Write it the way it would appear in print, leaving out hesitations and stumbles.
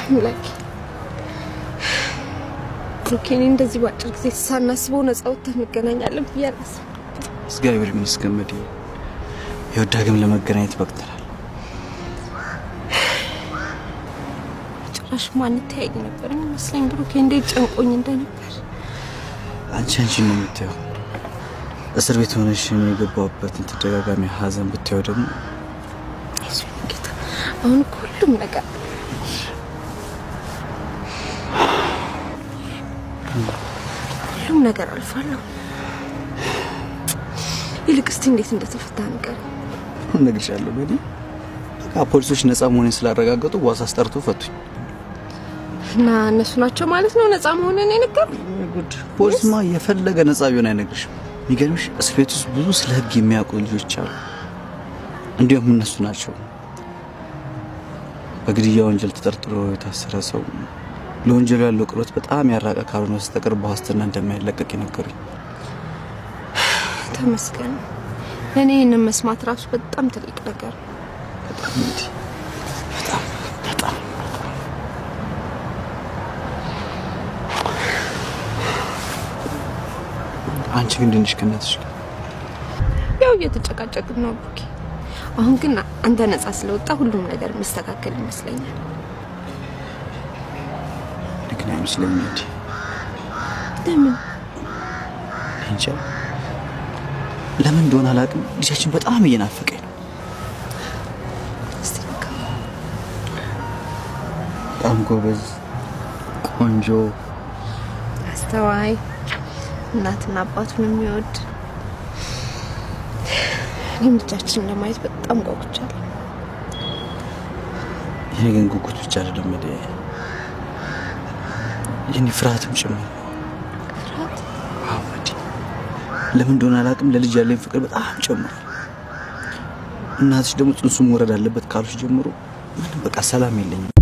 አምላኬ ብሩኬ፣ እኔ እንደዚህ በአጭር ጊዜ ሳናስበው ነፃ ወጥተን እንገናኛለን ብዬ አላሰብኩም። እግዚአብሔር ይመስገን መዲ፣ ይኸው ዳግም ለመገናኘት በቅተናል። ጭራሽ ማንተያይ ነበር የሚመስለኝ ብሩኬ፣ እንዴት ጨንቆኝ እንደነበር። አንቺ አንቺን ነው የምታየው። እስር ቤት ሆነሽ እኔ የገባሁበትን ተደጋጋሚ ሀዘን ብታየው ደግሞ አይዞህ ጌታ፣ አሁን እኮ ሁሉም ነገር አልፏል። ይልቅ እስቲ እንዴት እንደተፈታ ንገረኝ። እነግርሻለሁ መዲ። በቃ ፖሊሶች ነፃ መሆኔን ስላረጋገጡ ዋስ አስጠርቶ ፈቱኝ። እና እነሱ ናቸው ማለት ነው ነፃ መሆንን የነገሩ? ጉድ! ፖሊስማ የፈለገ ነፃ ቢሆን አይነግርሽም። የሚገርምሽ እስር ቤት ውስጥ ብዙ ስለ ሕግ የሚያውቁ ልጆች አሉ። እንዲሁም እነሱ ናቸው በግድያ ወንጀል ተጠርጥሮ የታሰረ ሰው ለወንጀሉ ያለው ቅርበት በጣም ያራቀ ካልሆነ በስተቀር በዋስትና እንደማይለቀቅ የነገሩኝ። ተመስገን። ለእኔ ይህንን መስማት ራሱ በጣም ትልቅ ነገር ነው። በጣም እንዲህ በጣም በጣም። አንቺ ግን ድንሽ ከእናትሽ ጋር ያው እየተጨቃጨቅን ነው ብሩኬ። አሁን ግን አንተ ነፃ ስለወጣ ሁሉም ነገር የሚስተካከል ይመስለኛል። እኔ ግን አይመስለኝም እንዲ። ለምን? እንጃ ለምን እንደሆነ አላውቅም። ልጃችን በጣም እየናፈቀኝ ነው። እስቲ በቃ በጣም ጎበዝ፣ ቆንጆ፣ አስተዋይ፣ እናትና አባቱን የሚወድ፣ እኔም ልጃችንን ለማየት በጣም ጓጉቻለሁ። ይሄ ግን ጉጉት ብቻ አይደለም፣ የኔ ፍርሃትም ጭምር ነው። ፍርሃት? አዎ መዲ፣ ለምን እንደሆነ አላውቅም። ለልጅ ያለኝ ፍቅር በጣም ጨምሯል። እናትሽ ደግሞ ጽንሱ መውረድ አለበት ካሉሽ ጀምሮ ምንም በቃ ሰላም የለኝም።